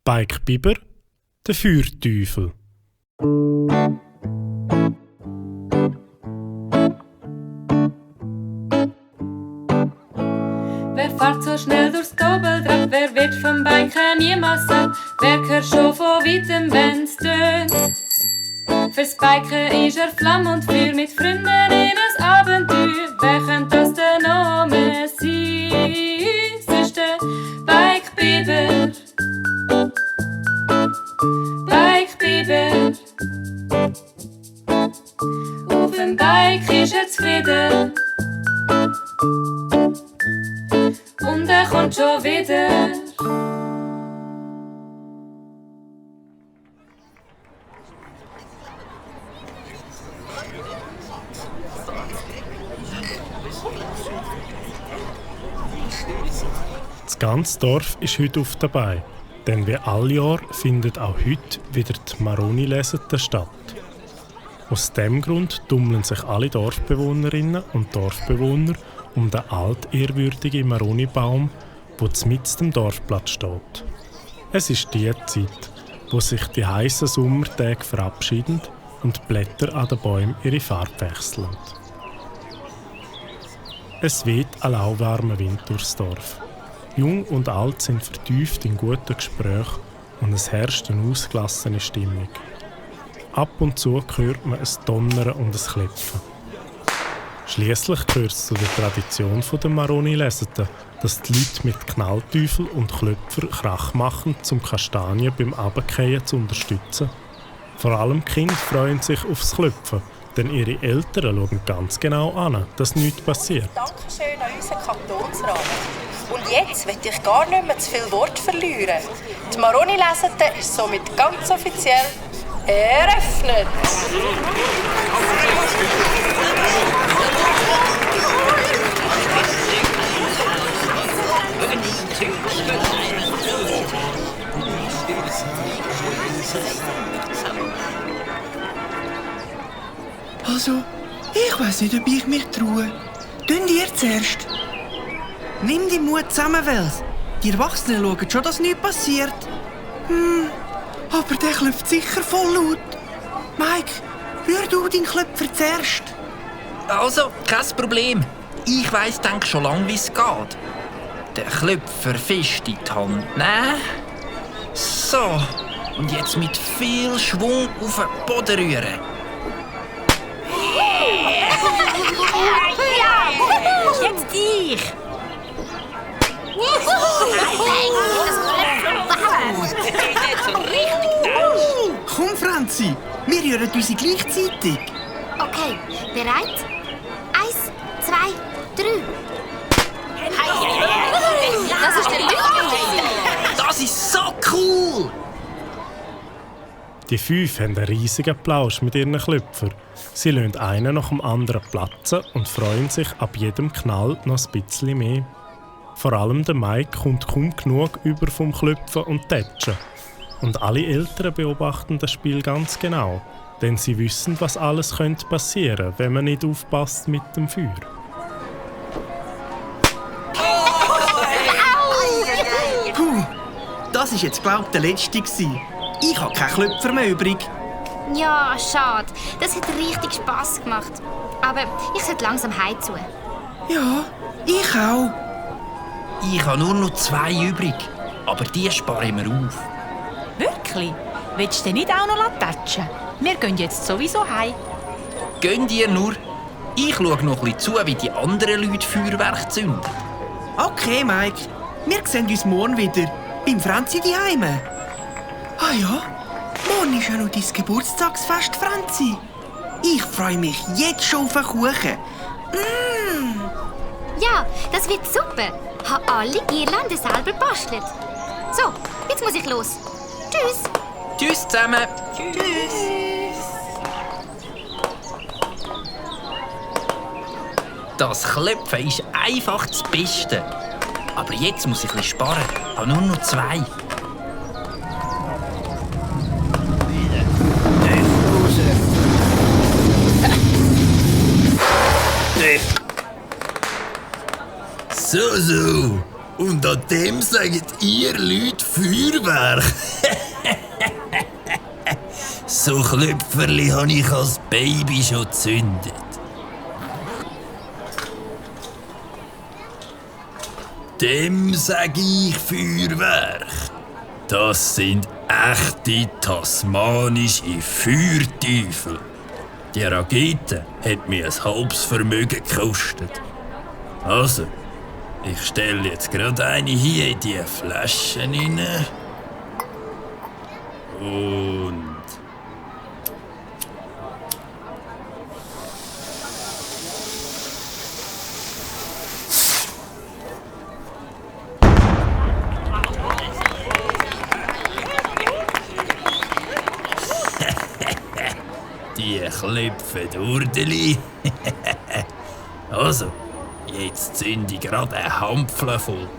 Bike Biber, der Feuerteufel. Wer fährt so schnell durchs Doppeltrap? Wer wird vom Biken niemals satt? Wer hört schon von weitem, wenn's tönt? Fürs Biken ist Flamme und Feuer, mit Freunden in ein Abenteuer. Wer könnte das denn noch mehr sein? Es ist der Bike Biber. Bike Biber. Auf dem Bike ist zufrieden. Und kommt schon wieder. Das ganze Dorf ist heute auf dabei, denn wie alle Jahre findet auch heute wieder die Maroni-Lesete statt. Aus diesem Grund tummeln sich alle Dorfbewohnerinnen und Dorfbewohner um den altehrwürdigen Maroni-Baum, der mitten im Dorfplatz steht. Es ist die Zeit, wo sich die heißen Sommertage verabschieden und die Blätter an den Bäumen ihre Farbe wechseln. Es weht ein lauwarmer Wind durchs Dorf. Jung und alt sind vertieft in guten Gesprächen und es herrscht eine ausgelassene Stimmung. Ab und zu hört man ein Donnern und ein Klepfen. Schliesslich gehört es zu der Tradition der Maroni-Leseten, dass die Leute mit Knallteufel und Klöpfer Krach machen, um Kastanien beim Runterfallen zu unterstützen. Vor allem die Kinder freuen sich aufs Klöpfen, denn ihre Eltern schauen ganz genau an, dass nichts passiert. Dankeschön an unseren Kantonsrat. Und jetzt will ich gar nicht mehr zu viel Wort verlieren. Die Maroni-Lesete ist somit ganz offiziell eröffnet. Also, ich weiss nicht, ob ich mich traue. Tun ihr zuerst. Nimm deinen Mut zusammen, Wels. Die Erwachsenen schauen schon, dass nichts passiert. Aber der klopft sicher voll laut. Mike, rühr du deinen Klopfer zuerst. Also, kein Problem. Ich weiss, denk schon lange, wie es geht. Den Klopfer fest in die Hand nehmen. So, und jetzt mit viel Schwung auf den Boden rühren. Jetzt ich! Komm, Franzi, wir rühren uns gleichzeitig. Okay, bereit? 1, 2, 3. Das ist der Lüge. Das ist so cool! Die 5 haben einen riesigen Plausch mit ihren Klöpfern. Sie lassen einen nach dem anderen platzen und freuen sich ab jedem Knall noch ein bisschen mehr. Vor allem der Mike kommt kaum genug über vom Klöpfen und Tätschen. Und alle Eltern beobachten das Spiel ganz genau, denn sie wissen, was alles passieren könnte, wenn man nicht aufpasst mit dem Feuer. Puh, das war jetzt, glaub ich, der letzte. Ich habe keinen Klöpfer mehr übrig. Ja, schade. Das hat richtig Spass gemacht. Aber ich sollte langsam heimzu. Ja, ich auch. Ich habe nur noch 2 übrig, aber die spare ich mir auf. Wirklich? Willst du denn nicht auch noch tätschen? Wir gehen jetzt sowieso heim. Gönnt ihr nur. Ich schaue noch ein bisschen zu, wie die anderen Leute Feuerwerk zünden. Okay, Mike. Wir sehen uns morgen wieder. Beim Franzi daheim. Ah ja, morgen ist ja noch dein Geburtstagsfest, Franzi. Ich freue mich jetzt schon auf den Kuchen. Ja, das wird super. Ich habe alle Girlanden selber gebastelt. So, jetzt muss ich los. Tschüss. Tschüss zusammen. Das Klopfen ist einfach das Beste. Aber jetzt muss ich ein bisschen sparen. Ich habe nur noch 2. So. Und an dem sagt ihr Leute Feuerwerk. So Klöpferli habe ich als Baby schon gezündet. Dem sag ich Feuerwerk. Das sind echte tasmanische Feuerteufel. Die Rakete hat mir ein halbes Vermögen gekostet. Also, ich stelle jetzt gerade eine hier in die Flaschen rein. Und... Die klopfen Urdeli. Also, jetzt zünde ich gerade einen Hampfle voll.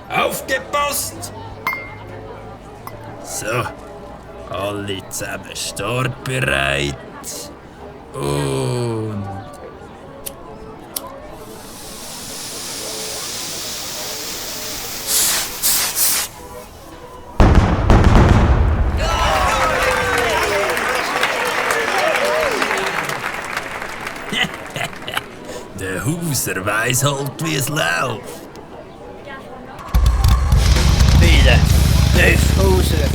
Aufgepasst! So, alle zusammen startbereit. Und... Der Hauser weiss halt, wie es läuft. Wieder, Hauser.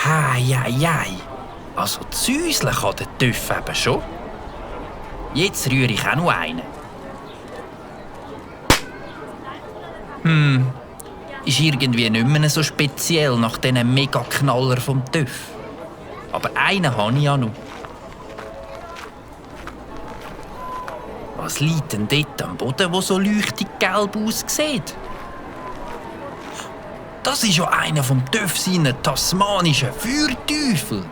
Hei. Also züseln kann der Töff eben schon. Jetzt rühre ich auch noch einen. Ist irgendwie nicht mehr so speziell nach diesen Mega-Knaller vom Töff. Aber einen habe ich ja noch. Was liegt denn dort am Boden, der so leuchtig gelb aussieht? Das ist ja einer vom Töff seiner tasmanischen Feuerteufel.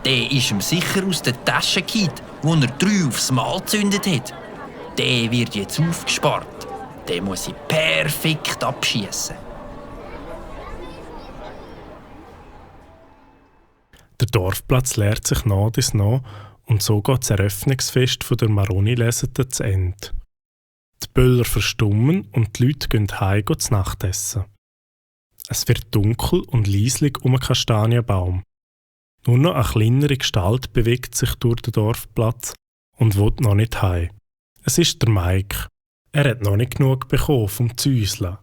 Der ist ihm sicher aus der Tasche gefallen, wo er 3 aufs Mal gezündet hat. Der wird jetzt aufgespart. Den muss ich perfekt abschießen. Der Dorfplatz leert sich nach und nach und so geht das Eröffnungsfest der Maroni-Lesenden zu Ende. Die Böller verstummen und die Leute gehen heim zu Nacht essen. Es wird dunkel und leislich um einen Kastanienbaum. Nur noch eine kleinere Gestalt bewegt sich durch den Dorfplatz und will noch nicht heim. Es ist der Mike. Er hat noch nicht genug bekommen vom Zäuseln.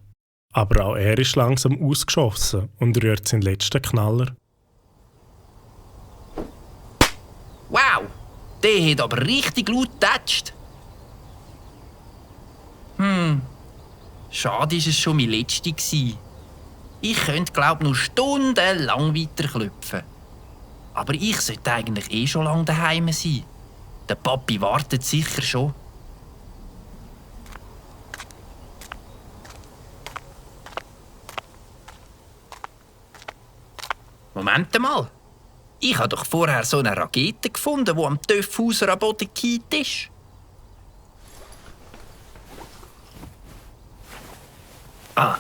Aber auch er ist langsam ausgeschossen und rührt seinen letzten Knaller. Wow, der hat aber richtig laut getatscht. Schade, ist es schon mein letzter gewesen. Ich könnte, glaub noch stundenlang weiterklopfen. Aber ich sollte eigentlich schon lange daheim sein. Der Papi wartet sicher schon. Moment mal. Ich habe doch vorher so eine Rakete gefunden, die am Töffhauser am Boden gefallen ist. Ah,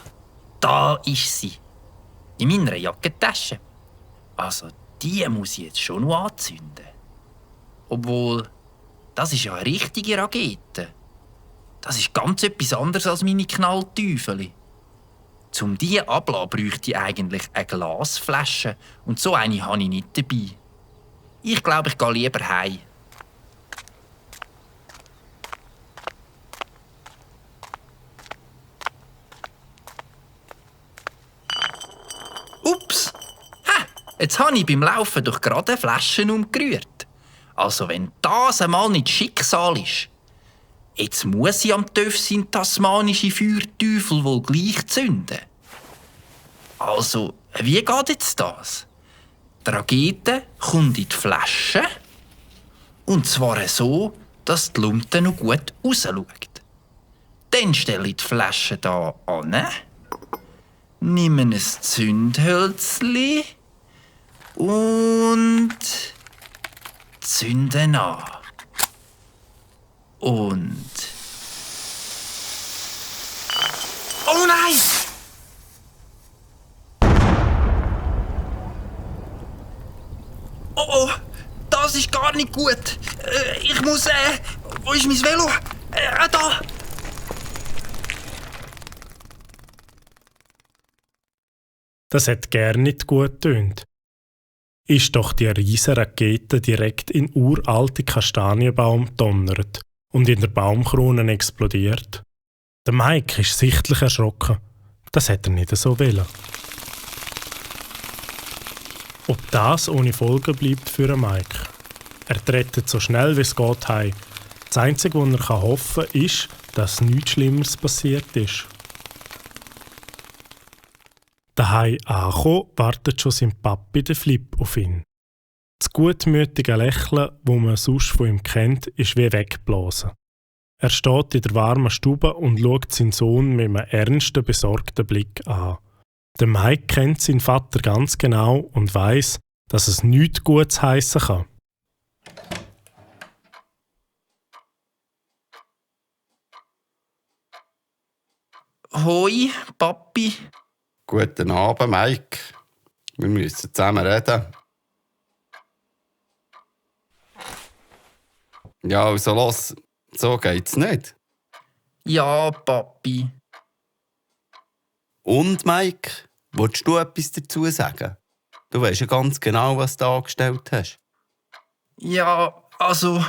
da ist sie. In meiner Jackentasche. Also, die muss ich jetzt schon noch anzünden. Obwohl, das ist ja eine richtige Rakete. Das ist ganz etwas anderes als meine Knallteufel. Um die abzulassen, bräuchte ich eigentlich eine Glasflasche. Und so eine habe ich nicht dabei. Ich glaube, ich gehe lieber heim. Ups! Jetzt habe ich beim Laufen durch gerade Flaschen umgerührt. Also wenn das einmal nicht Schicksal ist. Jetzt muss ich am Töff seinen tasmanischen Feuerteufel wohl gleich zünden. Also, wie geht jetzt das? Die Rakete kommt in die Flasche. Und zwar so, dass die Lunte noch gut rausschaut. Dann stelle ich die Flasche hier an. Nehme ein Zündhölzchen und zünde an. Und... Oh nein! Oh, das ist gar nicht gut. Ich muss... Wo ist mein Velo? Da! Das hat gern nicht gut getönt. Ist doch die riesige Rakete direkt in uralte Kastanienbaum donnert und in der Baumkrone explodiert. Der Mike ist sichtlich erschrocken. Das hätte er nicht so wollen. Ob das ohne Folgen bleibt für den Mike? Er trettet so schnell wie es geht heim. Das Einzige, was er hoffen kann, ist, dass nichts Schlimmeres passiert ist. Daheim angekommen, wartet schon sein Papi, der Flip, auf ihn. Das gutmütige Lächeln, das man sonst von ihm kennt, ist wie weggeblasen. Er steht in der warmen Stube und schaut seinen Sohn mit einem ernsten, besorgten Blick an. Der Mike kennt seinen Vater ganz genau und weiss, dass es nichts Gutes heissen kann. Hoi, Papi. Guten Abend, Mike. Wir müssen zusammen reden. Ja, also los, so geht's nicht. Ja, Papi. Und, Mike, willst du etwas dazu sagen? Du weisst ja ganz genau, was du angestellt hast. Ja, also,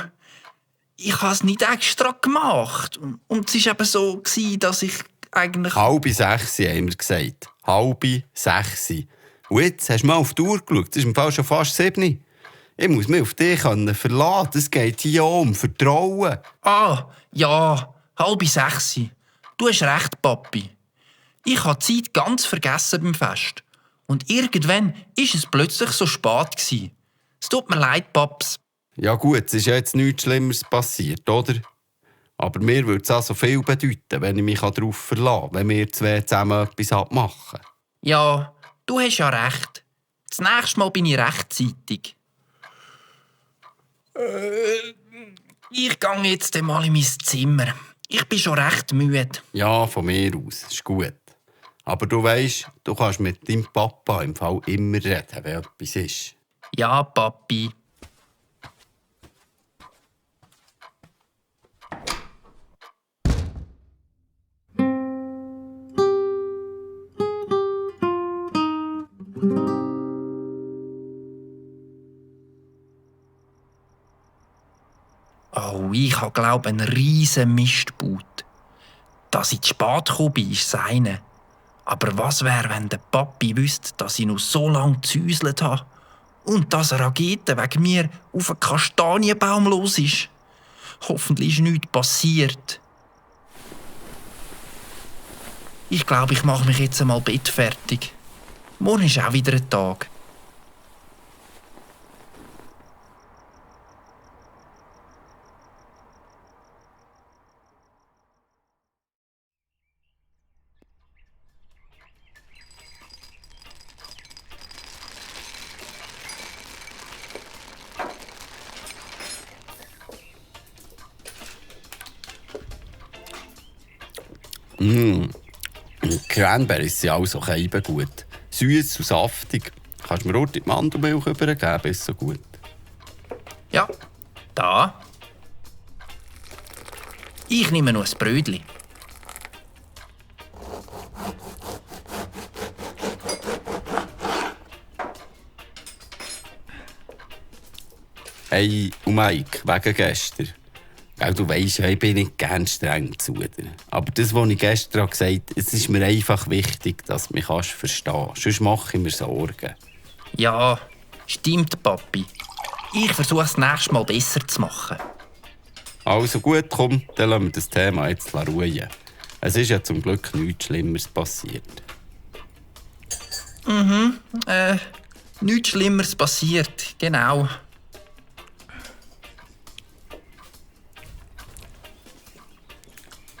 ich habe es nicht extra gemacht. Und es war eben so, dass ich eigentlich... 5:30 haben wir gesagt. 5:30. Und jetzt hast du mal auf die Uhr geschaut. Es ist im Fall schon fast 7. Ich muss mich auf dich verlassen. Es geht hier um Vertrauen. Ah, ja, 5:30. Du hast recht, Papi. Ich habe die Zeit ganz vergessen beim Fest. Und irgendwann war es plötzlich so spät. Es tut mir leid, Paps. Ja gut, es ist ja jetzt nichts Schlimmeres passiert, oder? Aber mir würde es auch so viel bedeuten, wenn ich mich darauf verlassen kann, wenn wir zwei zusammen etwas machen. Ja, du hast ja recht. Das nächste Mal bin ich rechtzeitig. Ich gehe jetzt mal in mein Zimmer. Ich bin schon recht müde. Ja, von mir aus. Ist gut. Aber du weisst, du kannst mit deinem Papa im Fall immer reden, wenn etwas ist. Ja, Papi. Oh, ich habe, glaube ich, einen riesen Mist gebaut. Dass ich zu spät gekommen bin, ist das eine. Aber was wäre, wenn der Papi wüsste, dass ich noch so lange gezäuselt habe und dass eine Rakete wegen mir auf einen Kastanienbaum los ist? Hoffentlich ist nichts passiert. Ich glaube, ich mache mich jetzt einmal bettfertig. Morgen ist auch wieder ein Tag. Cranberries sind auch so gut. Süß und saftig. Kannst du mir auch die Mandelmilch übergeben, ist so gut. Ja, da. Ich nehme noch ein Brötchen. Hey, und Mike, wegen gestern. Gell, du weisst ja, ich bin nicht gern streng zu dir. Aber das, was ich gestern gesagt habe, es ist mir einfach wichtig, dass du mich verstehen kannst. Sonst mache ich mir Sorgen. Ja, stimmt, Papi. Ich versuche es nächstes Mal besser zu machen. Also gut, komm, dann lassen wir das Thema jetzt ruhen. Es ist ja zum Glück nichts Schlimmeres passiert. Nichts Schlimmeres passiert, genau.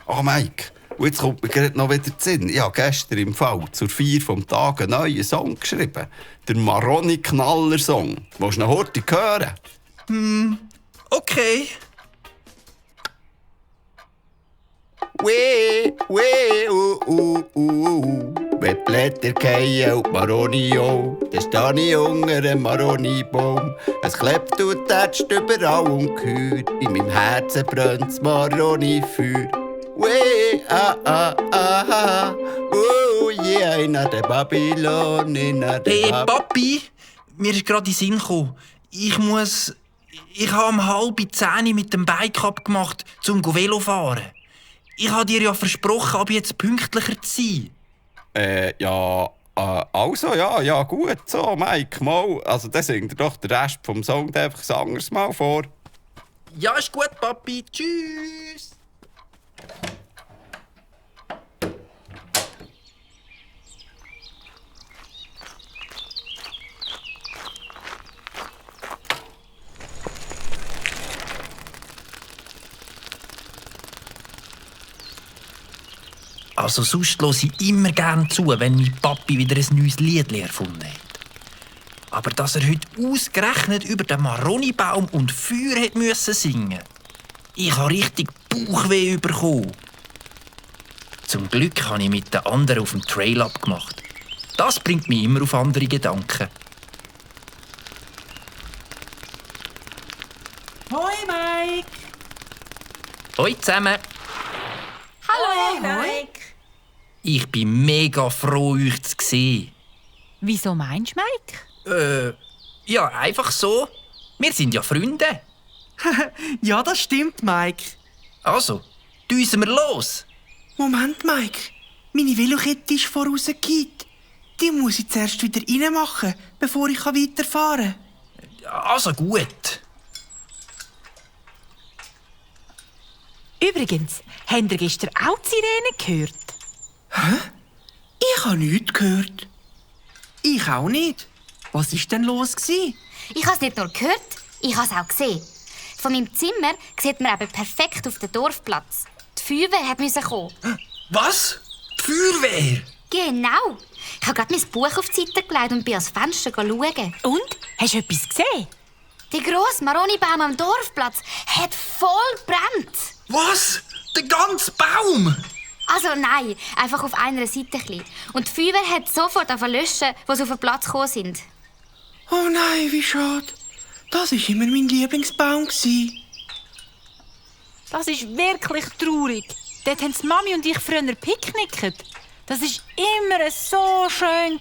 Oh Mike, und jetzt kommt mir gerade noch wieder in den Sinn. Ich habe gestern im Fall zur Feier vom Tag einen neuen Song geschrieben. Der Maroni-Knaller-Song. Willst du ihn heute hören? Okay. Weh, wenn die Blätter fallen und die Maroni auch, dann stehe ich unter einem Maroni-Baum. Es klebt und tätscht überall und gehört. In meinem Herzen brennt das Maroni-Feuer. Weh, oh yeah, in der Babylon, in der Hey, Papi, mir ist gerade in den Sinn gekommen. Ich habe um 9:30 mit dem Bike abgemacht, um Velo fahren. Ich habe dir ja versprochen, ab jetzt pünktlicher zu sein. Ja, gut so, Mike, mal. Also, dann singt ihr doch den Rest vom Song einfach ein anderes Mal vor. Ja, ist gut, Papi. Tschüss. Also sonst höre ich immer gerne zu, wenn mein Papi wieder ein neues Lied erfunden hat. Aber dass er heute ausgerechnet über den Maronibaum und Feuer hat müssen singen. Ich habe richtig Bauchweh bekommen. Zum Glück habe ich mit den anderen auf dem Trail abgemacht. Das bringt mich immer auf andere Gedanken. Hoi, Mike! Hoi zusammen! Hallo, Mike! Ich bin mega froh, euch zu sehen. Wieso meinst du, Mike? Ja, einfach so. Wir sind ja Freunde. Ja, das stimmt, Mike. Also, düsen wir los. Moment, Mike. Meine Velokette ist vorausgefallen. Die muss ich zuerst wieder reinmachen, bevor ich weiterfahren kann. Also gut. Übrigens, habt ihr gestern auch die Sirene gehört? Hä? Ich habe nichts gehört. Ich auch nicht. Was war denn los? Ich habe es nicht nur gehört, ich habe es auch gesehen. Von meinem Zimmer sieht man eben perfekt auf den Dorfplatz. Die Feuerwehr musste kommen. Was? Die Feuerwehr? Genau. Ich habe gerade mein Buch auf die Seite gelegt und bin ans Fenster schauen. Und? Hast du etwas gesehen? Der grosse Maronibaum am Dorfplatz hat voll gebrannt. Was? Der ganze Baum? Also nein, einfach auf einer Seite ein bisschen. Und die Feuerwehr hat sofort löschen, als sie auf den Platz gekommen sind. Oh nein, wie schade. Das war immer mein Lieblingsbaum. Das ist wirklich traurig. Dort haben die Mami und ich früher picknickt. Das war immer so schön.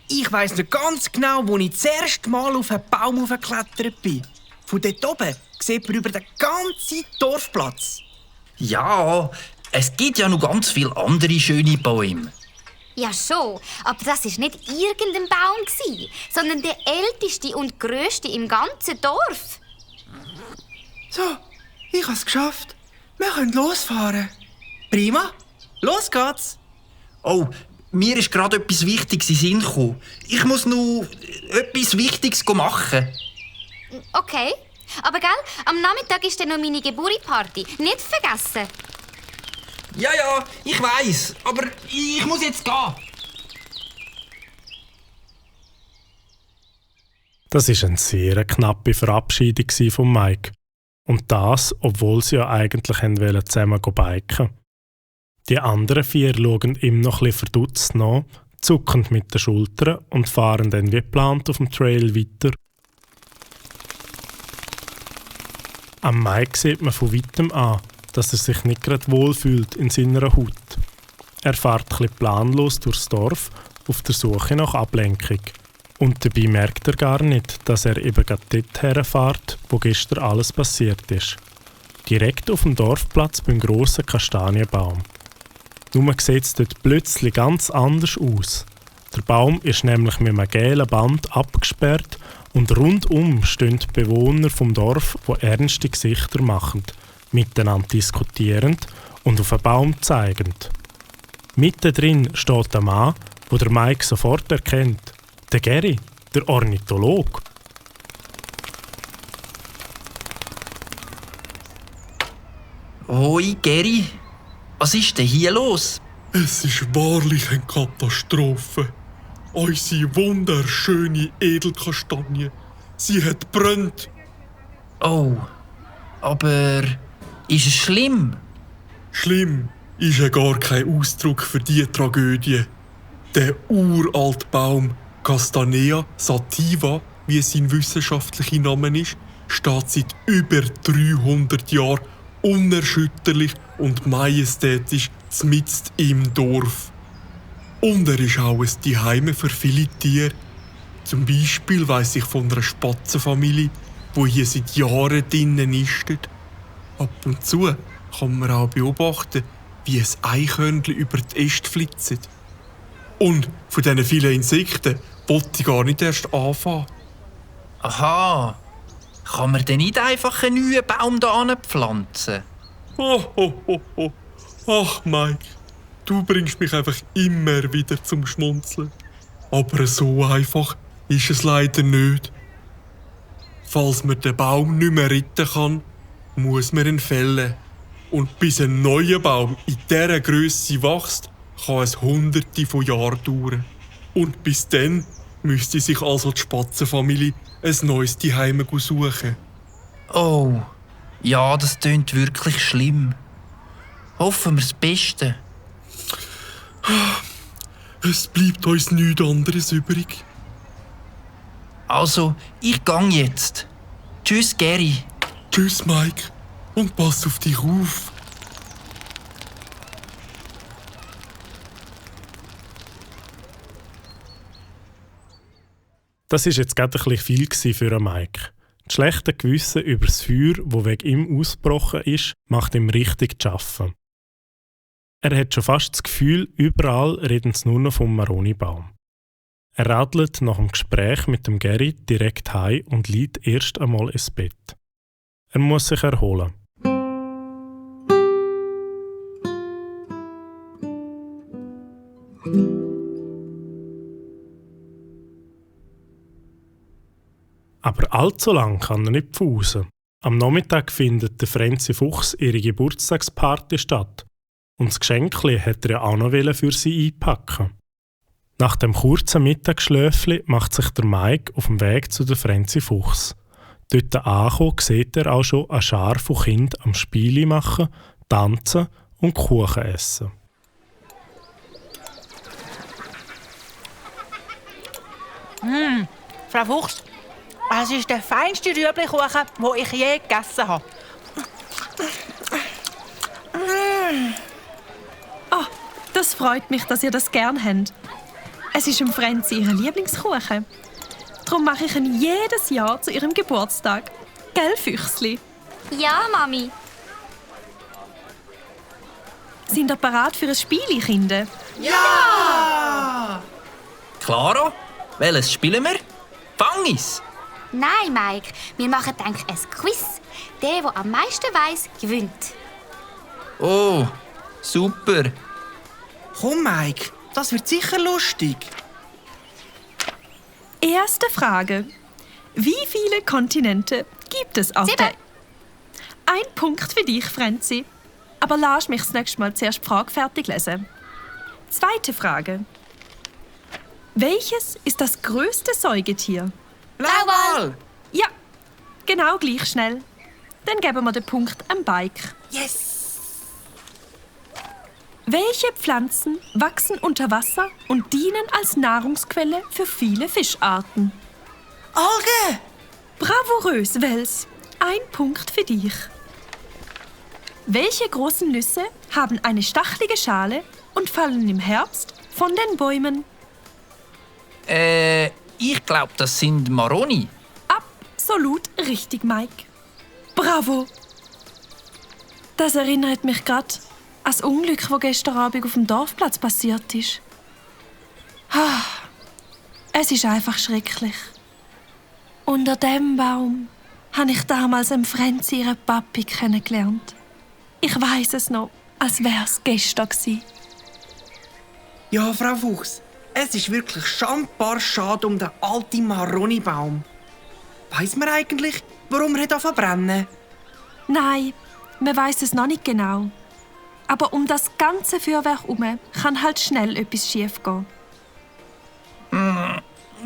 Ich weiss noch ganz genau, wo ich das erste Mal auf einen Baum geklettert bin. Von dort oben sieht man über den ganzen Dorfplatz. Ja, es gibt ja noch ganz viele andere schöne Bäume. Ja schon, aber das war nicht irgendein Baum, sondern der älteste und grösste im ganzen Dorf. So, ich habe es geschafft. Wir können losfahren. Prima, los geht's. Oh, mir ist gerade etwas Wichtiges in den Sinn gekommen. Ich muss noch etwas Wichtiges machen. Okay, aber gell, am Nachmittag ist dann noch meine Geburtstagsparty. Nicht vergessen. Ja, ich weiss, aber ich muss jetzt gehen. Das war eine sehr knappe Verabschiedung von Mike. Und das, obwohl sie ja eigentlich zusammen biken. Die anderen 4 schauen ihm noch etwas verdutzt nach, zucken mit den Schultern und fahren dann wie geplant auf dem Trail weiter. Am Mike sieht man von weitem an, dass er sich nicht gerade wohlfühlt in seiner Haut. Er fährt etwas planlos durchs Dorf auf der Suche nach Ablenkung. Und dabei merkt er gar nicht, dass er eben gerade dort herfährt, wo gestern alles passiert ist. Direkt auf dem Dorfplatz beim grossen Kastanienbaum. Nur sieht es dort plötzlich ganz anders aus. Der Baum ist nämlich mit einem gelben Band abgesperrt und rundum stehen die Bewohner vom Dorf, die ernste Gesichter machen, miteinander diskutierend und auf den Baum zeigend. Mittendrin steht ein Mann, den der Mike sofort erkennt. Der Geri, der Ornithologe. Hoi, Geri. Was ist denn hier los? Es ist wahrlich eine Katastrophe. Unsere wunderschöne Edelkastanie. Sie hat brennt. Oh, aber ist es schlimm? Schlimm ist ja gar kein Ausdruck für diese Tragödie. Der uralte Baum Castanea sativa, wie sein wissenschaftlicher Name ist, steht seit über 300 Jahren unerschütterlich und majestätisch mitten im Dorf. Und er ist auch ein Zuhause für viele Tiere. Zum Beispiel weiss ich von einer Spatzenfamilie, die hier seit Jahren drinnen nistet. Ab und zu kann man auch beobachten, wie ein Eichhörnchen über die Äste flitzt. Und von diesen vielen Insekten wollte ich gar nicht erst anfangen. Aha. Kann man denn nicht einfach einen neuen Baum da pflanzen? Oh. Ach, Mike, du bringst mich einfach immer wieder zum Schmunzeln. Aber so einfach ist es leider nicht. Falls man den Baum nicht mehr retten kann, muss man ihn fällen. Und bis ein neuer Baum in dieser Grösse wächst, kann es Hunderte von Jahren dauern. Und bis dann müsste sich also die Spatzenfamilie ein neues Zuhause suchen. Oh, ja, das klingt wirklich schlimm. Hoffen wir das Beste. Es bleibt uns nichts anderes übrig. Also, ich gang jetzt. Tschüss, Gary. Tschüss, Mike. Und pass auf dich auf. Das war jetzt gerade ein bisschen viel für Mike. Das schlechte Gewissen über das Feuer, das wegen ihm ausgebrochen ist, macht ihm richtig zu arbeiten. Er hat schon fast das Gefühl, überall reden sie nur noch vom Maroni-Baum. Er radelt nach dem Gespräch mit dem Gary direkt heim und liegt erst einmal ins Bett. Er muss sich erholen. Aber allzu lang kann er nicht pfusen. Am Nachmittag findet der Franzi Fuchs ihre Geburtstagsparty statt. Und das Geschenkli hat er ja auch noch für sie einpacken. Nach dem kurzen Mittagsschläfli macht sich der Mike auf den Weg zu der Franzi Fuchs. Dort angekommen sieht er auch schon eine Schar von Kindern am Spiele machen, tanzen und Kuchen essen. Frau Fuchs, es ist der feinste Rüeblikuchen, den ich je gegessen habe. Oh, das freut mich, dass ihr das gern habt. Es ist im Franzi ihr Lieblingskuchen. Darum mache ich ihn jedes Jahr zu ihrem Geburtstag. Gell, Füchsli? Ja, Mami. Sind ihr bereit für ein Spiel, Kinder? Ja! Klaro, welches spielen wir? Fangis! Nein, Mike, wir machen ein Quiz. Der am meisten weiss, gewinnt. Oh, super. Komm, Mike, das wird sicher lustig. Erste Frage. Wie viele Kontinente gibt es auf 7. der... Ein Punkt für dich, Franzi. Aber lass mich das nächste Mal zuerst die Frage fertig lesen. Zweite Frage. Welches ist das größte Säugetier? Blauwal! Ja, genau gleich schnell. Dann geben wir den Punkt am Bike. Yes! Welche Pflanzen wachsen unter Wasser und dienen als Nahrungsquelle für viele Fischarten? Algen! Bravourös, Wels. Ein Punkt für dich. Welche großen Nüsse haben eine stachelige Schale und fallen im Herbst von den Bäumen? Ich glaube, das sind Maroni. Absolut richtig, Mike. Bravo! Das erinnert mich gerade an das Unglück, das gestern Abend auf dem Dorfplatz passiert ist. Es ist einfach schrecklich. Unter dem Baum habe ich damals einen Franzi, ihren Papi, kennengelernt. Ich weiss es noch, als wäre es gestern gewesen. Ja, Frau Fuchs, es ist wirklich schambar schade um den alten Maroni-Baum. Weiss man eigentlich, warum er verbrennen? Nein, man weiss es noch nicht genau. Aber um das ganze Feuerwerk herum kann halt schnell etwas schief gehen.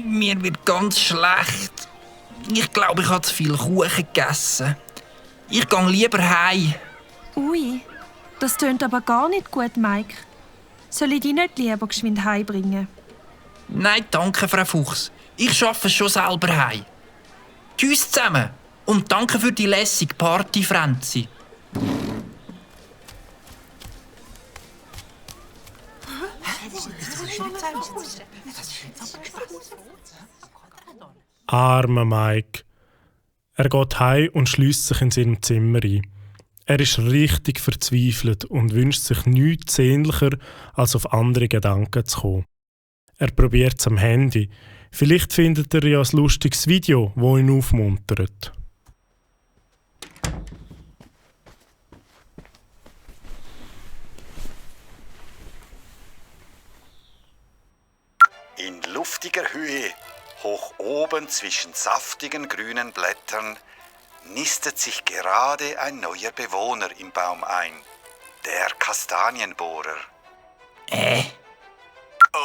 Mir wird ganz schlecht. Ich glaube, ich habe zu viel Kuchen gegessen. Ich gehe lieber heim. Ui, das tönt aber gar nicht gut, Mike. Soll ich dich nicht lieber geschwind heimbringen? Nein, danke, Frau Fuchs. Ich schaffe es schon selber heim. Tschüss zusammen und danke für die lässige Party, Franzi. Armer Mike. Er geht heim und schliesst sich in seinem Zimmer ein. Er ist richtig verzweifelt und wünscht sich nichts sehnlicher, als auf andere Gedanken zu kommen. Er probiert es am Handy. Vielleicht findet er ja ein lustiges Video, das ihn aufmuntert. In luftiger Höhe, hoch oben zwischen saftigen grünen Blättern, nistet sich gerade ein neuer Bewohner im Baum ein. Der Kastanienbohrer.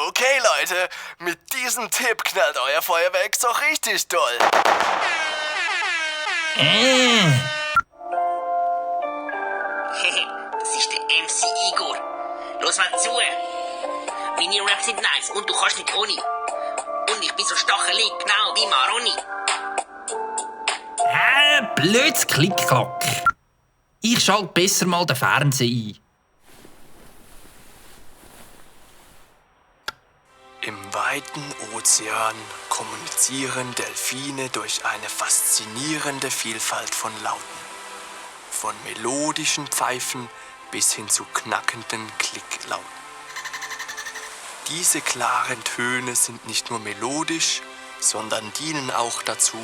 Okay, Leute, mit diesem Tipp knallt euer Feuerwerk so richtig doll. Das ist der MC Igor. Los mal zu. Meine Raps sind nice und du kannst nicht ohne. Und ich bin so stachelig, genau wie Maroni. Blödes Klick-Klack. Ich schalte besser mal den Fernseher ein. Im weiten Ozean kommunizieren Delfine durch eine faszinierende Vielfalt von Lauten. Von melodischen Pfeifen bis hin zu knackenden Klicklauten. Diese klaren Töne sind nicht nur melodisch, sondern dienen auch dazu,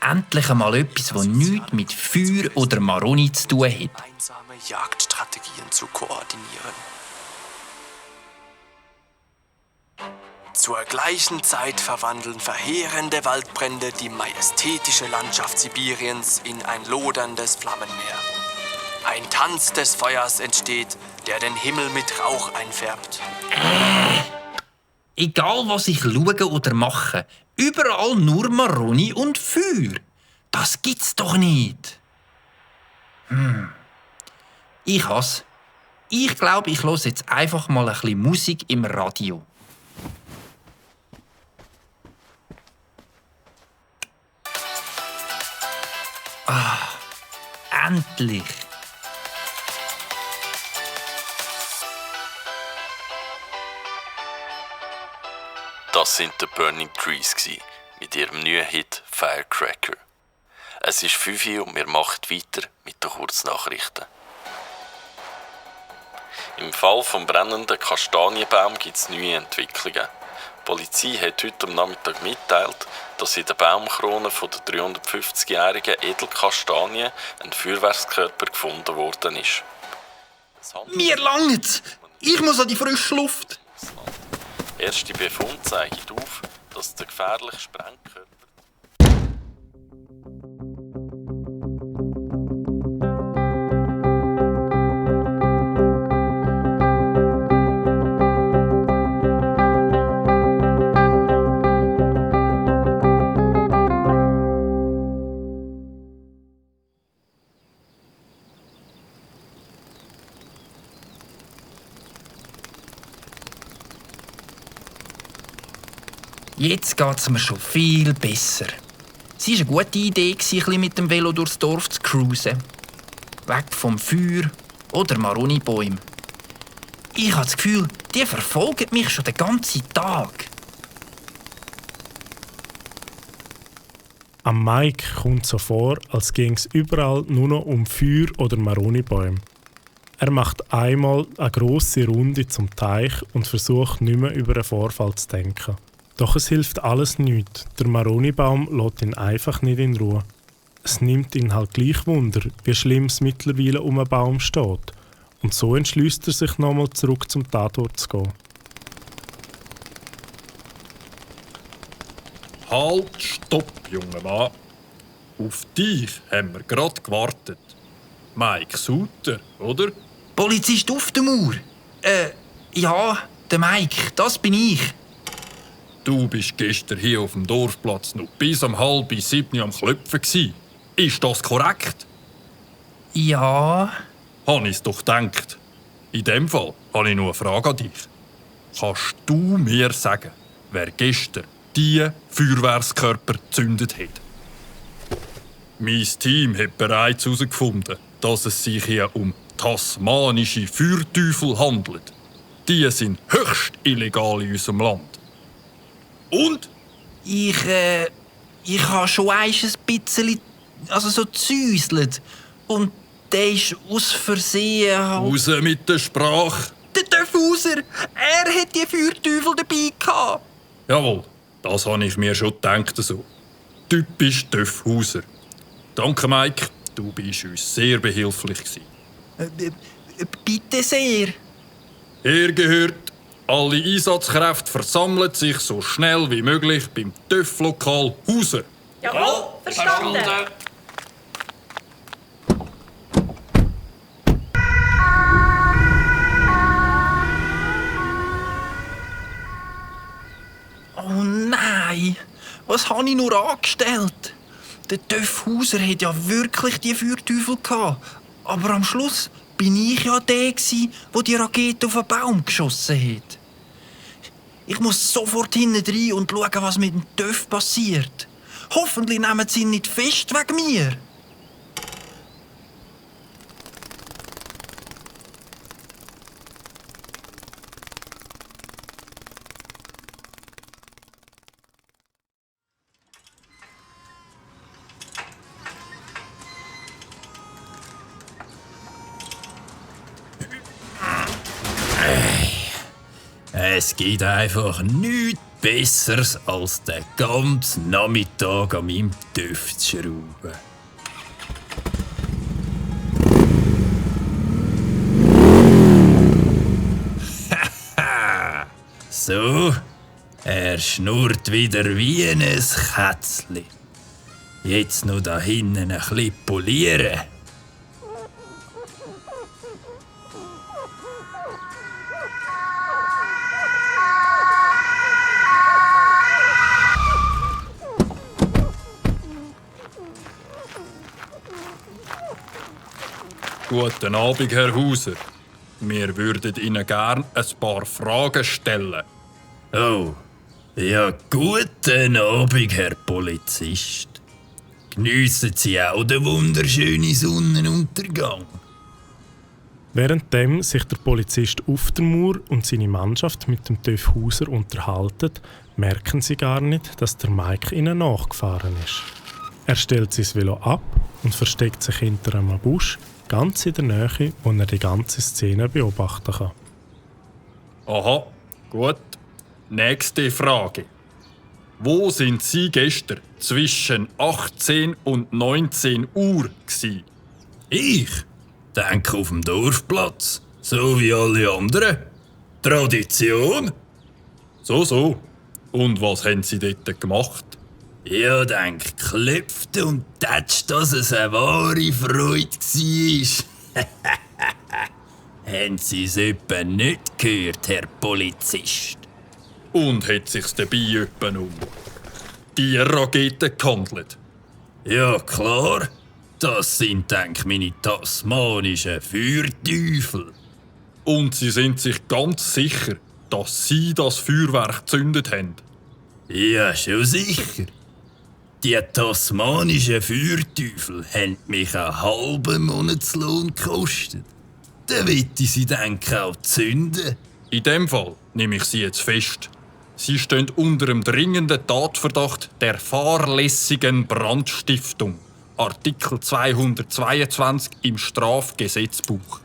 Endlich einmal etwas, das nichts mit Feuer oder Maroni zu tun hat. gemeinsame Jagdstrategien zu koordinieren. Zur gleichen Zeit verwandeln verheerende Waldbrände die majestätische Landschaft Sibiriens in ein loderndes Flammenmeer. Ein Tanz des Feuers entsteht, der den Himmel mit Rauch einfärbt. Egal, was ich schaue oder mache, überall nur Maroni und Feuer. Das gibt's doch nicht. Ich hasse. Ich glaube, ich höre jetzt einfach mal ein bisschen Musik im Radio. Endlich. Das sind die Burning Trees mit ihrem neuen Hit Firecracker. Es ist 5 Uhr und wir machen weiter mit den Kurznachrichten. Im Fall des brennenden Kastanienbaums gibt es neue Entwicklungen. Die Polizei hat heute am Nachmittag mitgeteilt, dass in der Baumkrone von der 350-jährigen Edelkastanie ein Feuerwerkskörper gefunden worden ist. Mir langt's! Ich muss an die frische Luft! Erste Befund zeigt auf, dass der gefährliche Sprengkörper Jetzt geht's mir schon viel besser. Es war eine gute Idee, ein bisschen mit dem Velo durchs Dorf zu cruisen. Weg vom Feuer oder Maroni-Bäumen. Ich habe das Gefühl, die verfolgen mich schon den ganzen Tag. Am Mike kommt so vor, als ging es überall nur noch um Feuer oder Maroni-Bäume. Er macht einmal eine grosse Runde zum Teich und versucht nicht mehr über einen Vorfall zu denken. Doch es hilft alles nichts. Der Maroni-Baum lässt ihn einfach nicht in Ruhe. Es nimmt ihn halt gleich Wunder, wie schlimm es mittlerweile um einen Baum steht. Und so entschließt er sich nochmal zurück zum Tatort zu gehen. Halt, stopp, junger Mann. Auf dich haben wir gerade gewartet. Mike Suter, oder? Polizist auf der Mauer. Ja, der Mike, das bin ich. Du bist gestern hier auf dem Dorfplatz noch bis um 6:30 am Klopfen gsi. Ist das korrekt? Ja. Habe ich's doch gedacht. In dem Fall habe ich noch eine Frage an dich. Kannst du mir sagen, wer gestern diese Feuerwerkskörper gezündet hat? Mein Team hat bereits herausgefunden, dass es sich hier um tasmanische Feuerteufel handelt. die sind höchst illegal in unserem Land. Und? Ich habe schon ein bisschen so gezäuselt. Und der ist aus Versehen halt... Raus mit der Sprache. Der Döfhauser, er hat die Feuerteufel dabei gehabt. Jawohl, das habe ich mir schon gedacht. So. Typisch Döfhauser. Danke, Mike. Du bist uns sehr behilflich gewesen. Bitte sehr. Ihr gehört, alle Einsatzkräfte versammeln sich so schnell wie möglich beim TÜV-Lokal Hauser. Jawohl, verstanden. Oh nein, was habe ich nur angestellt? Der Döfhauser hat ja wirklich die Feuerteufel gehabt. Aber am Schluss bin ich ja der, der die Rakete auf den Baum geschossen hat. Ich muss sofort hinten rein und schauen, was mit dem Döf passiert. Hoffentlich nehmen sie ihn nicht fest wegen mir. Es gibt einfach nichts Besseres, als den ganzen Nachmittag an meinem Töff zu schrauben. So, er schnurrt wieder wie ein Kätzchen. Jetzt noch da hinten ein bisschen polieren. Guten Abend, Herr Hauser. Wir würden Ihnen gern ein paar Fragen stellen. Oh, ja, guten Abend, Herr Polizist. Geniessen Sie auch den wunderschönen Sonnenuntergang? Währenddem sich der Polizist auf der Mauer und seine Mannschaft mit dem TÜV Hauser unterhalten, merken sie gar nicht, dass der Mike ihnen nachgefahren ist. Er stellt sein Velo ab und versteckt sich hinter einem Busch, ganz in der Nähe, wo er die ganze Szene beobachten kann. Aha, gut. Nächste Frage. Wo sind Sie gestern zwischen 18 und 19 Uhr gsi? Ich denke auf dem Dorfplatz, so wie alle anderen. Tradition. So. Und was haben Sie dort gemacht? Ja, denk, klopft und tätscht, dass es eine wahre Freude war. Haben Sie es etwa nicht gehört, Herr Polizist? Und hat sich's dabei etwa um die Rakete gehandelt? Ja, klar. Das sind, denk, meine tasmanischen Feuerteufel. Und Sie sind sich ganz sicher, dass Sie das Feuerwerk gezündet haben? Ja, schon sicher. Die tasmanischen Feuerteufel haben mich einen halben Monatslohn gekostet. Dann möchte ich sie, denke, auch zünden. In dem Fall nehme ich Sie jetzt fest. Sie stehen unter dem dringenden Tatverdacht der fahrlässigen Brandstiftung. Artikel 222 im Strafgesetzbuch.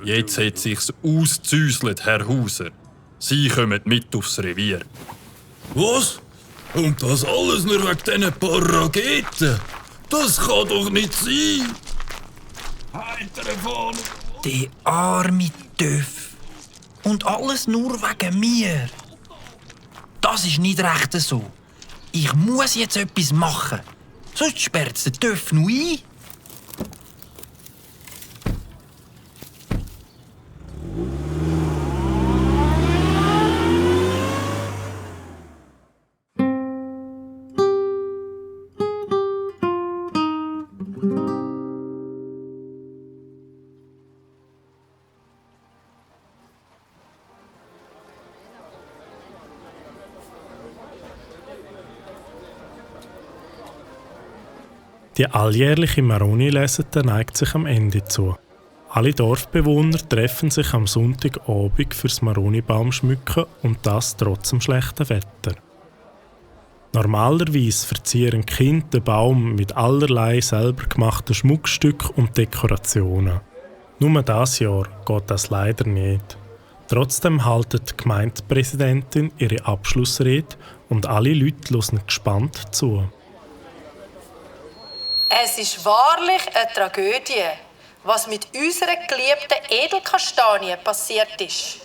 Jetzt hat sich's ausgezäuselt, Herr Hauser. Sie kommen mit aufs Revier. Was? Und das alles nur wegen diesen paar Raketen? Das kann doch nicht sein! Der arme Töff. Und alles nur wegen mir. Das ist nicht recht so. Ich muss jetzt etwas machen. Sonst sperrt der Töff noch ein. Die alljährliche Maroni-Lesete neigt sich am Ende zu. Alle Dorfbewohner treffen sich am Sonntagabend fürs Maroni-Baumschmücken und das trotz dem schlechten Wetter. Normalerweise verzieren Kinder den Baum mit allerlei selber gemachten Schmuckstücken und Dekorationen. Nur dieses Jahr geht das leider nicht. Trotzdem hält die Gemeindepräsidentin ihre Abschlussrede und alle Leute hören gespannt zu. Es ist wahrlich eine Tragödie, was mit unserer geliebten Edelkastanie passiert ist.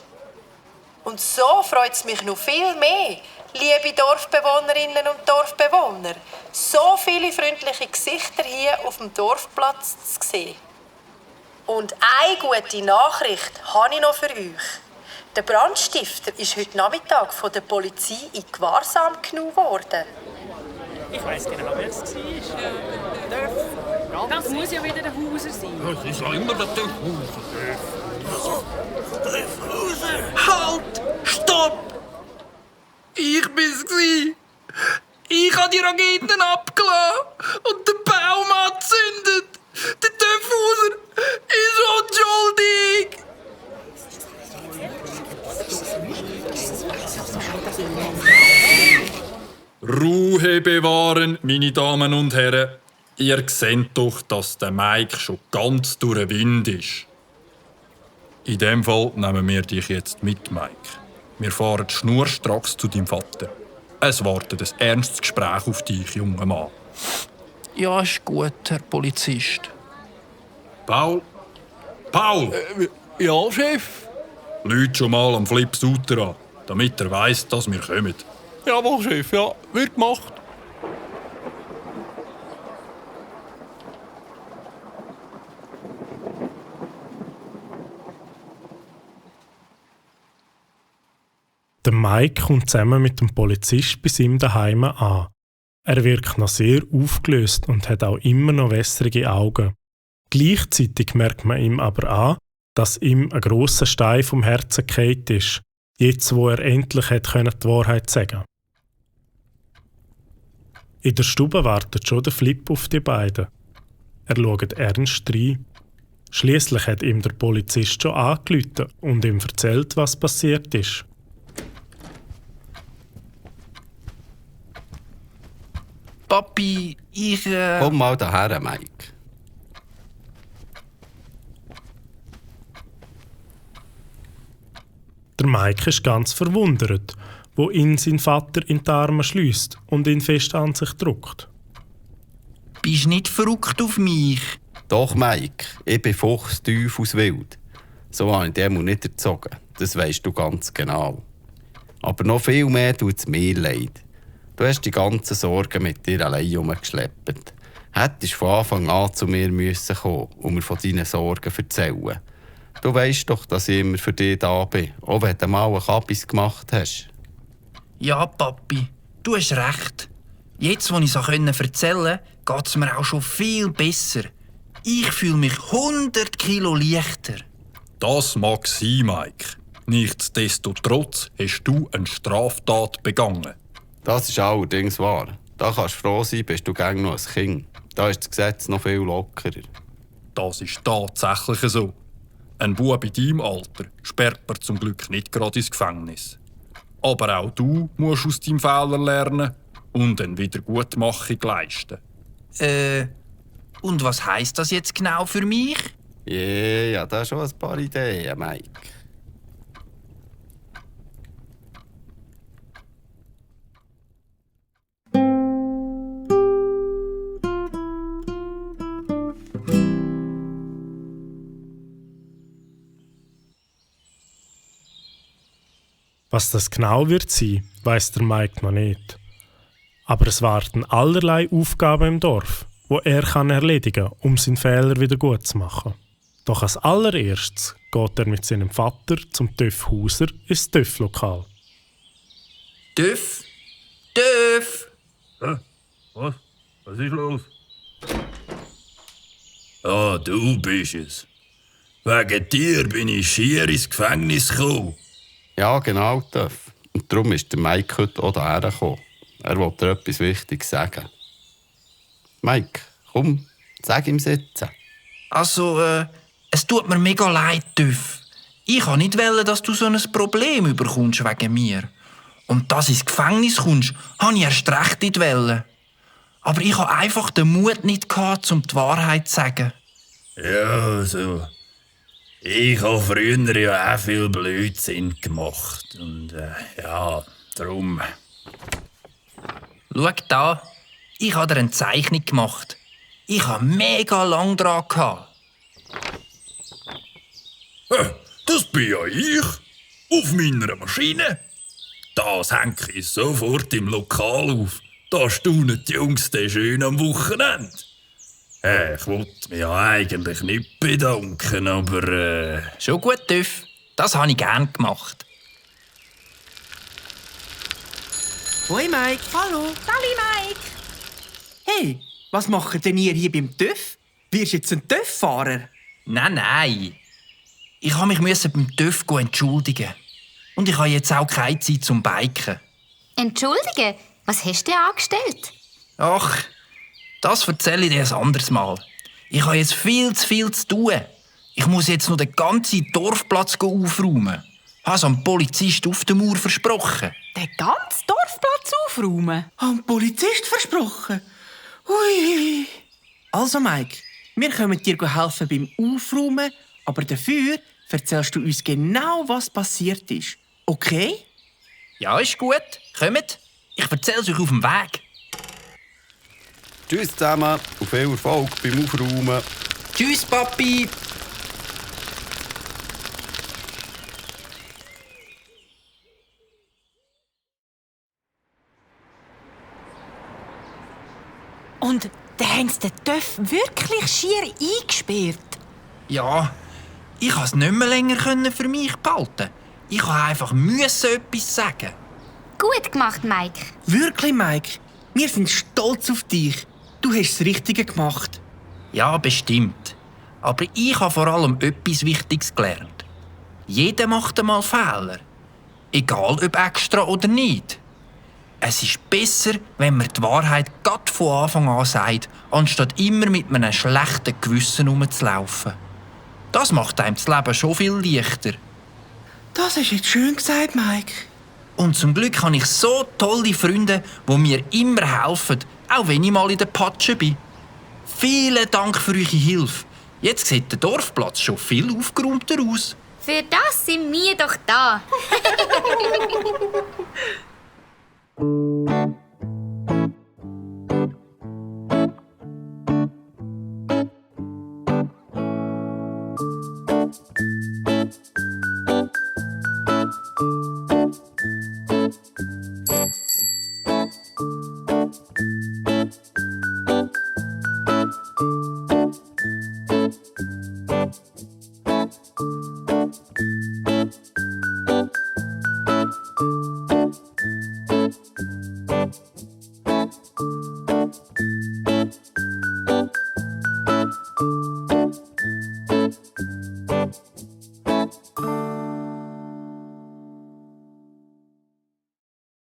Und so freut es mich noch viel mehr, liebe Dorfbewohnerinnen und Dorfbewohner, so viele freundliche Gesichter hier auf dem Dorfplatz zu sehen. Und eine gute Nachricht habe ich noch für euch. Der Brandstifter ist heute Nachmittag von der Polizei in Gewahrsam genommen worden. Ich weiss genau, wer es war. Das muss ja wieder der Hauser sein. Das ist ja immer der Hauser. Halt! Stopp! Ich bin's gsi. Ich habe die Raketen abgelassen und den Baum angezündet. Der Töpfhauser ist unschuldig. Ruhe bewahren, meine Damen und Herren. Ihr seht doch, dass der Mike schon ganz durch den Wind ist. In dem Fall nehmen wir dich jetzt mit, Mike. Wir fahren schnurstracks zu deinem Vater. Es wartet ein ernstes Gespräch auf dich, junger Mann. Ja, ist gut, Herr Polizist. Paul? Paul! Ja, Chef? Läut schon mal am Flip-Suter an, damit er weiss, dass wir kommen. Jawohl, Chef, ja. Wird gemacht. Der Mike kommt zusammen mit dem Polizist bei ihm daheim an. Er wirkt noch sehr aufgelöst und hat auch immer noch wässrige Augen. Gleichzeitig merkt man ihm aber an, dass ihm ein grosser Stein vom Herzen gefallen ist, jetzt wo er endlich die Wahrheit sagen konnte. In der Stube wartet schon der Flip auf die beiden. Er schaut ernst rein. Schliesslich hat ihm der Polizist schon angerufen und ihm erzählt, was passiert ist. Papi, ich... Komm mal daher, Mike. Der Mike ist ganz verwundert, wo ihn sein Vater in die Arme schliesst und ihn fest an sich drückt. Bist nicht verrückt auf mich? Doch, Mike, ich bin fuchstief aus Wild. So habe ich den nicht erzogen. Das weisst du ganz genau. Aber noch viel mehr tut es mir leid. Du hast die ganzen Sorgen mit dir allein herumgeschleppt. Hättest von Anfang an zu mir müssen kommen und mir von deinen Sorgen erzählen. Du weisst doch, dass ich immer für dich da bin, auch wenn du mal einen Kabis gemacht hast. Ja, Papi, du hast recht. Jetzt, wo ich es erzählen konnte, geht es mir auch schon viel besser. Ich fühle mich 100 Kilo leichter. Das mag sein, Mike. Nichtsdestotrotz hast du eine Straftat begangen. Das ist allerdings wahr. Da kannst du froh sein, bist du gäng noch ein Kind. Da ist das Gesetz noch viel lockerer. Das ist tatsächlich so. Ein Bub in deinem Alter sperrt man zum Glück nicht gerade ins Gefängnis. Aber auch du musst aus deinem Fehler lernen und eine Wiedergutmachung leisten. Und was heisst das jetzt genau für mich? Ja, da schon ein paar Ideen, Mike. Was das genau wird sein, weiss der Mike noch nicht. Aber es warten allerlei Aufgaben im Dorf, die er erledigen kann, um seinen Fehler wieder gut zu machen. Doch als allererstes geht er mit seinem Vater zum Töff-Hauser ins Töff-Lokal. Töff? Töff! Was? Was ist los? Ah, du bist es. Wegen dir bin ich schier ins Gefängnis gekommen. Ja, genau, Töff. Und darum ist der Mike heute auch hierher gekommen. Er wollte dir etwas Wichtiges sagen. Mike, komm, sag ihm sitzen. Also, Es tut mir mega leid, Tüff. Ich wollte nicht, dass du so ein Problem überkommst wegen mir. Und dass du ins Gefängnis kommst, habe ich erst recht nicht wollen. Aber ich hatte einfach den Mut nicht gehabt, um die Wahrheit zu sagen. Ja, so. Ich habe früher ja auch viel Blödsinn gemacht. Und ja, darum. Schau da, ich habe dir eine Zeichnung gemacht. Ich habe mega lang dran gehabt. Das bin ja ich. Auf meiner Maschine. Das hänge ich sofort im Lokal auf. Da staunen die Jungs dann schön am Wochenende. Ich wollte mich ja eigentlich nicht bedanken, aber... Schon gut, Tüff. Das habe ich gern gemacht. Hoi Mike. Hallo. Sali, Mike. Hey, was macht denn ihr hier beim TÜV? Wirst du jetzt ein TÜV-Fahrer? Nein. Ich musste mich beim TÜV entschuldigen. Und ich habe jetzt auch keine Zeit zum Biken. Entschuldige, was hast du angestellt? Ach, das erzähle ich dir ein anderes Mal. Ich habe jetzt viel zu viel zu tun. Ich muss jetzt noch den ganzen Dorfplatz aufräumen. Ich habe es am Polizist auf der Mauer versprochen. Den ganzen Dorfplatz aufräumen? Am Polizist versprochen? Ui. Also Mike, wir können dir helfen beim Aufräumen, aber dafür erzählst du uns genau, was passiert ist. Okay? Ja, ist gut. Kommt. Ich erzähle es euch auf dem Weg. Tschüss zusammen und viel Erfolg beim Aufräumen. Tschüss, Papi. Und dann haben sie den TÜV wirklich schier eingesperrt? Ja, ich konnte es nicht mehr länger für mich behalten. Ich musste einfach etwas sagen. Gut gemacht, Mike. Wirklich, Mike? Wir sind stolz auf dich. Du hast das Richtige gemacht. Ja, bestimmt. Aber ich habe vor allem etwas Wichtiges gelernt. Jeder macht einmal Fehler. Egal ob extra oder nicht. Es ist besser, wenn man die Wahrheit gerade von Anfang an sagt, anstatt immer mit einem schlechten Gewissen herumzulaufen. Das macht einem das Leben schon viel leichter. Das ist jetzt schön gesagt, Mike. Und zum Glück habe ich so tolle Freunde, die mir immer helfen, auch wenn ich mal in der Patsche bin. Vielen Dank für eure Hilfe. Jetzt sieht der Dorfplatz schon viel aufgeräumter aus. Für das sind wir doch da.